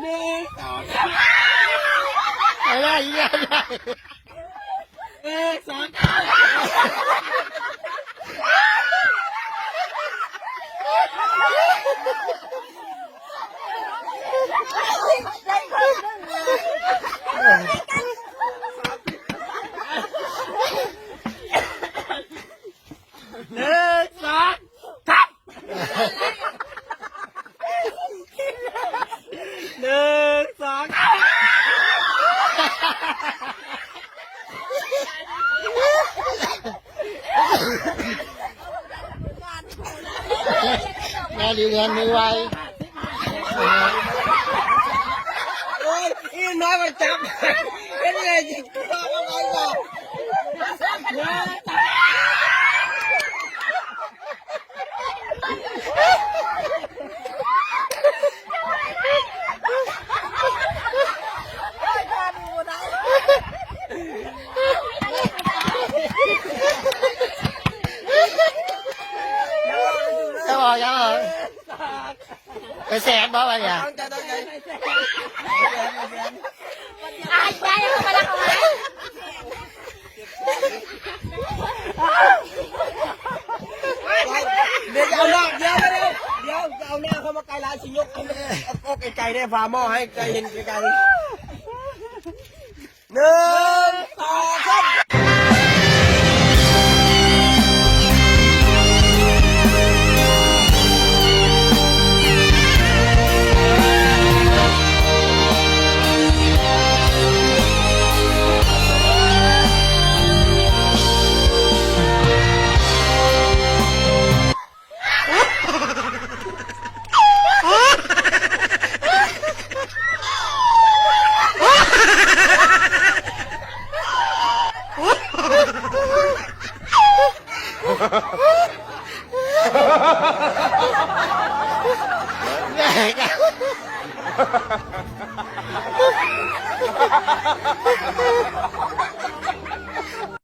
ໜຶ່ງ ສອງ ສາມ ໄດ້ ໄດ້ ໜຶ່ງ ສອງ ສາມ ໜຶ່ງ ສອງ ສາມ ໜຶ່ງ ສອງ ງານດີເງິນມືໄວ ໂອ້ຍ ອີນ້ອຍມັນຈັບ ເຮັດໄງຈິ ເອົາໄປບໍ່. ເຈົ້າບອກຫຍັງເອີຍ? ໄປແສນບໍ່ບັດນີ້? ອາຍ ອາຍ ເອົາມາແລ້ວ ເອົາມາແລ້ວ. ດຽວຈະເອົາໜ້າ ດຽວ ດຽວ ດຽວຈະເອົາໜ້າເຂົ້າມາໃກ້ຫຼາຍ ຊິຍົກເອົາອອກໄກໆ ເດ້ ຝາໝໍ້ໃຫ້ໄກ ເຫັນໄກໆ. ໜຶ່ງ ສອງ ສາມ.